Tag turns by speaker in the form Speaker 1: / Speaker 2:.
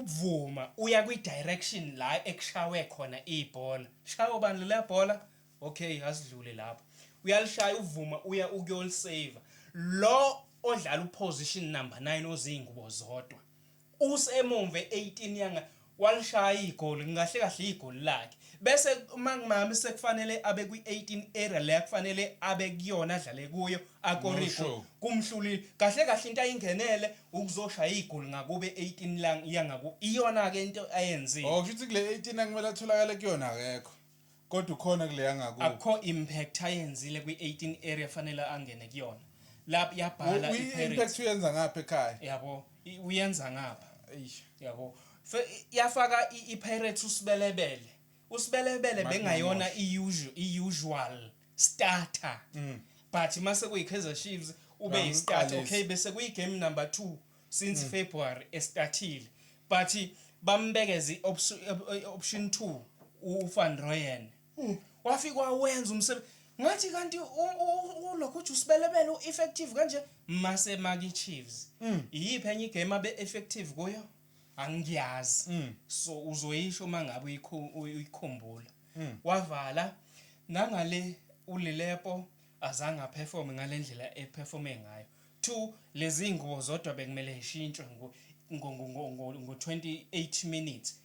Speaker 1: uBvuma uya kwi-direction la ekushawe khona ibhola. Shawe bani lela bhola? Okay, asidlule lapho. Uyalishaya uBvuma, uya ukuyolisave. Lo odlala uposition number 9 ozingubo zodwa usemumva e-18 yanga walishaya igoli, ngahle kahle igoli lakhe. Bese mangimami sekufanele abe kwi-18 area le kufanele abe kuyona, adlale kuyo, akore
Speaker 2: No
Speaker 1: igoli.
Speaker 2: Show.
Speaker 1: Kumhlulile kahle kahle. Into ayingenele ukuzoshaya igoli ngakube 18 lang yangaku iyona ke into ayenzile.
Speaker 2: Oh, kusho ukuthi kule 18 akumele atholakale kuyona akekho, kodwa ukhona kule yangakubo.
Speaker 1: Akukho impact ayenzile kwi-18 area fanele angene kuyona lapho yabhala i-Pirates.
Speaker 2: I-impact uyenza ngapha ekhaya.
Speaker 1: Yabo, uyenza ngapha.
Speaker 2: Eish.
Speaker 1: Yabo, yafaka i-Pirates uSibelebele. USibelebele
Speaker 2: Mark.
Speaker 1: bengayona i-usual starter, but mase kuyi-Kaizer Chiefs ube yi-starter.
Speaker 2: Bamqalisa.
Speaker 1: Okay, bese kuyi-game number 2 since February estartile, but bambekeze i-option 2, uVan Rooyen wafika wawenza umsebenzi. Ngathi kanti ulokhu uthi uSibelebele u-effective kanje mase maki Chiefs, iyiphi enye igame abe effective kuyo? Angiyazi. So uzoyisho mangabe uyikhumbula. Wavala nangale uLilepo azange aperforme ngalendlela eperforme ngayo. Two, lezi ngubo zodwa bekumele ishintshwe ngo 28 minutes.